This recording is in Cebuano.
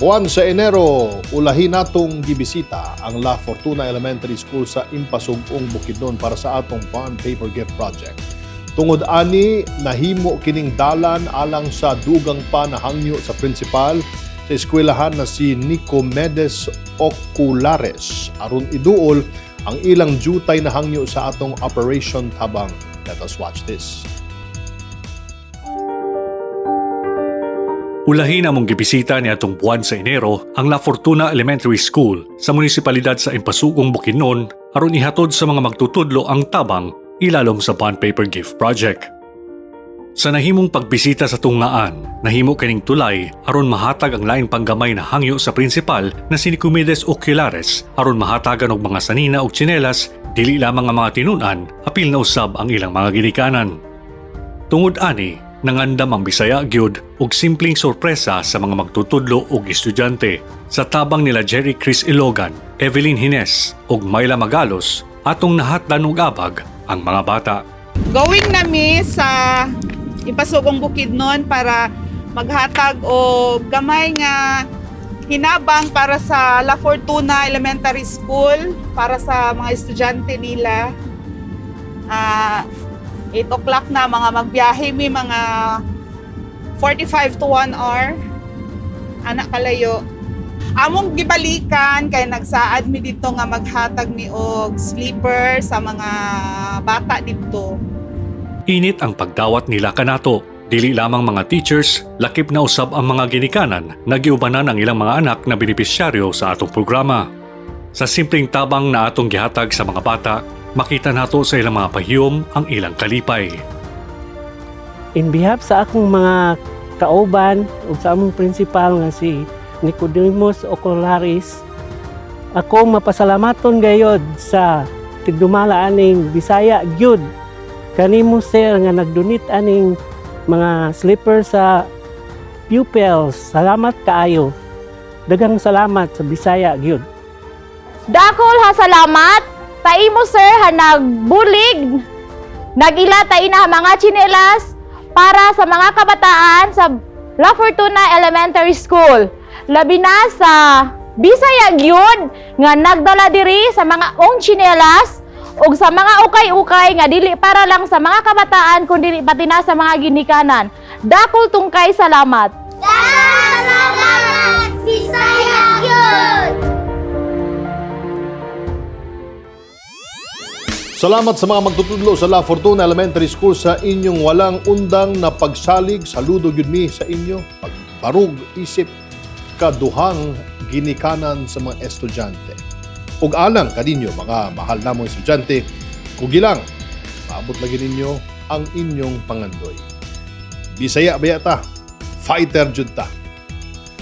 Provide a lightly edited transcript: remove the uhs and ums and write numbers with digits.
Buwan sa Enero, ulahin natong gibisita ang La Fortuna Elementary School sa Impasug-ong, Bukidnon para sa atong Bond Paper Gift Project. Tungod ani, nahimo kining dalan alang sa dugang pa na hangyo sa principal sa eskwelahan na si Nicomedes Oculares aron iduol ang ilang jutay na hangyo sa atong Operation Tabang. Let us watch this. Ulahin among gibisita ni atong buwan sa Enero ang La Fortuna Elementary School sa munisipalidad sa Impasugong, Bukidnon aron ihatod sa mga magtutudlo ang tabang ilalom sa Bond Paper Gift Project. Sa nahimong pagbisita sa tungaan, nahimo kining tulay aron mahatag ang lain pang gamay na hangyo sa prinsipal na si Nicomedes Oculares aron mahatagan og mga sanina ug tsinelas, dili lamang ang mga tinun-an, apil na usab ang ilang mga ginikanan. Tungod ani, nangandam ang Bisaya gyud og simpleng sorpresa sa mga magtutudlo ug estudyante. Sa tabang nila Jerry Chris Ilogan, Evelyn Hines ug Myla Magalos, atong nahatdan og abag ang mga bata. Going nami sa Impasugong, Bukidnon para maghatag og gamay nga hinabang para sa La Fortuna Elementary School, para sa mga estudyante nila. 8 o'clock na, mga magbiyahe mi mga 45 to 1 hour anak kalayo. Among gibalikan kay nagsaad mi dito nga maghatag mi og sleeper sa mga bata dito. Init ang pagdawat nila kanato. Dili lamang mga teachers, lakip na usab ang mga ginikanan na giubanan ang ilang mga anak na benepisyaryo sa atong programa. Sa simpleng tabang na atong gihatag sa mga bata, makita nato sa ilang mga pahiyom ang ilang kalipay. In behalf sa akong mga kauban ug sa among principal nga si Nicodemus Ocularis, ako mapasalamaton gayod sa tigdumala aning Bisaya gyud, kanimo, sir, nga nagdonate aning mga slipper sa pupils. Salamat kaayo, daghang salamat sa Bisaya gyud. Dakol ha salamat ta imo, sir, ha nagbulig, nagila ta ina mga tsinelas para sa mga kabataan sa La Fortuna Elementary School. Labi na sa Bisaya gyud nga nagdala diri sa mga ong tsinelas ug sa mga ukay-ukay nga dili para lang sa mga kabataan kundi pati na sa mga ginikanan. Dakol tungkay salamat. Salamat! Bisaya yun! Salamat sa mga magtutudlo sa La Fortuna Elementary School sa inyong walang undang na pagsalig. Saludo gyud mi sa inyo. Pagbarug isip kaduhang ginikanan sa mga estudyante. Ug alang kaninyo, mga mahal namong estudyante, kugilang maabot lagi ninyo ang inyong pangandoy. Bisaya baya ta, fighter jud ta.